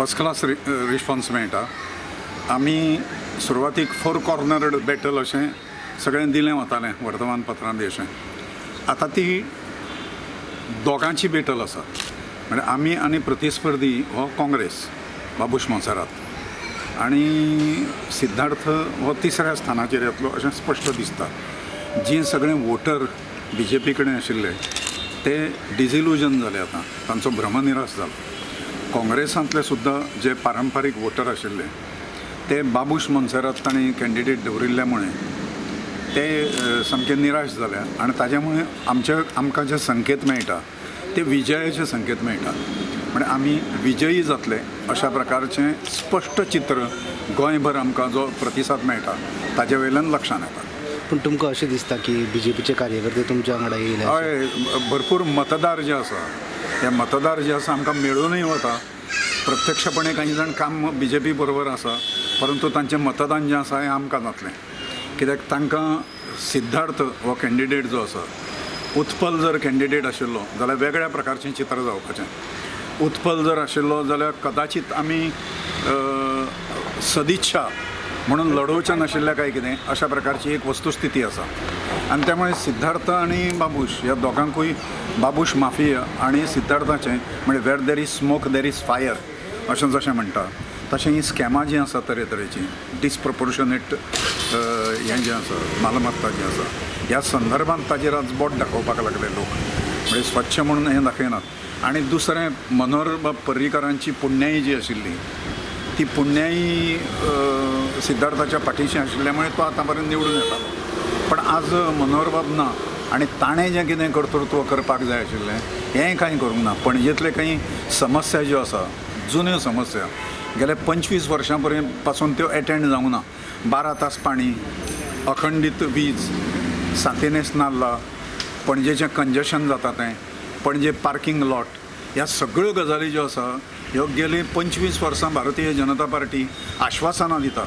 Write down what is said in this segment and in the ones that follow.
First class response मेळटा. आमी सुरवातीक फोर कॉर्नर्ड बॅटल अशें सगळें दिलें वतालें वर्तमानपत्रांत बी अशें. आतां ती दोगांची बॅटल आसा, म्हळ्यार आमी आनी प्रतिस्पर्धी हो काँग्रेस बाबूश मोन्सेरात आनी सिद्धार्थ हो तिसऱ्या स्थानाचेर येतलो अशें स्पश्ट दिसता. जी सगळे वोटर बी जे पी कडेन आशिल्ले ते डिजिल्युजन जाले, आतां तांचो भ्रमनिरास जालो. काँग्रेसांतले सुद्दां जे पारंपारीक वोटर आशिल्ले ते बाबूश मोन्सेरात तांणी कॅन्डिडेट दवरिल्ल्या मुळे ते सामके निराश जाले आनी ताजे मुळे आमकां जे संकेत मेळटा ते विजयाचे संकेत मेळटा, म्हणजे आमी विजयी जातले अशा प्रकारचें स्पश्ट चित्र गोंयभर आमकां जो प्रतिसाद मेळटा ताजे वयल्यान लक्षांत येता. पूण तुमकां अशें दिसता की बीजेपीचे कार्यकर्ते तुमच्या वांगडा येयले? हय, भरपूर मतदार जे आसा हे मतदार जे आसा आमकां मेळूनय वता. प्रत्यक्षपणे काही जाण काम बी जे पी बरोबर आसा, परंतु तांचें मतदान जें आसा हें आमकां जातलें, कित्याक तांकां सिद्धार्थ हो कॅन्डिडेट जो आसा, उत्पल जर कॅन्डिडेट आशिल्लो जाल्यार वेगळ्या प्रकारचें चित्र जावपाचें. उत्पल जर आशिल्लो जाल्यार कदाचित आमी सदिच्छा म्हणून लडोवचें नाशिल्लें काय कितें अशा प्रकारची एक वस्तुस्थिती आसा. आनी त्यामुळे सिद्धार्थ आनी बाबूश ह्या दोगांकूय, बाबूश माफिया आनी सिद्धार्थाचें म्हणजे where there is smoke there is fire अशें जशें म्हणटा तशें ही स्कॅमां जीं आसा तरेतरेचीं डिसप्रपोर्शनेट हें जें आसा मालमत्ता जी आसा ह्या संदर्भात ताजेर आज बोट दाखोवपाक लागले लोक, म्हणजे स्वच्छ म्हणून हें दाखयनात. आनी दुसरें मनोहर बाब पर्रीकारांची पुण्याई जी आशिल्ली ती पुण्याई सिद्धार्थाच्या पाठीशी आशिल्ल्या मुळे तो आतां पर्यंत निवडून येतालो, पण आज मनोहरबाब ना आनी ताणें जें कितें कर्तृत्व करपाक जाय आशिल्लें हेंय कांय करूंक ना. पणजेंतले कांय समस्या ज्यो आसा जुन्यो समस्या गेल्या 25 वर्सां पर्यंत पासून त्यो एटेंड जावंक ना. 12 तास पाणी, अखंडीत वीज, सांतिनेस नाल्ला, पणजेचें कंजेशन जाता तें, पणजे पार्किंग लॉट, ह्या सगळ्यो गजाली ज्यो आसा ह्यो गेली 25 वर्सां भारतीय जनता पार्टी आश्वासनां दिता,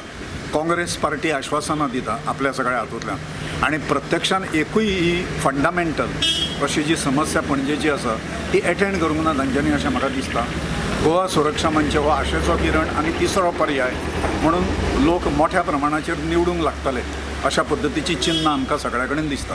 काँग्रेस पार्टी आश्वासनां दिता आपल्या सगळ्या हातूंतल्यान, आनी प्रत्यक्षान एकूय ही फंडामेंटल अशी जी समस्या पणजेची आसा ती एटेंड करूंक ना तांच्यांनी अशें म्हाका दिसता. गोवा सुरक्षा मंच हो आशेचो किरण आनी तिसरो पर्याय म्हणून लोक मोठ्या प्रमाणाचेर निवडूंक लागतले अशा पद्दतीची चिन्नां आमकां सगळ्या कडेन दिसता.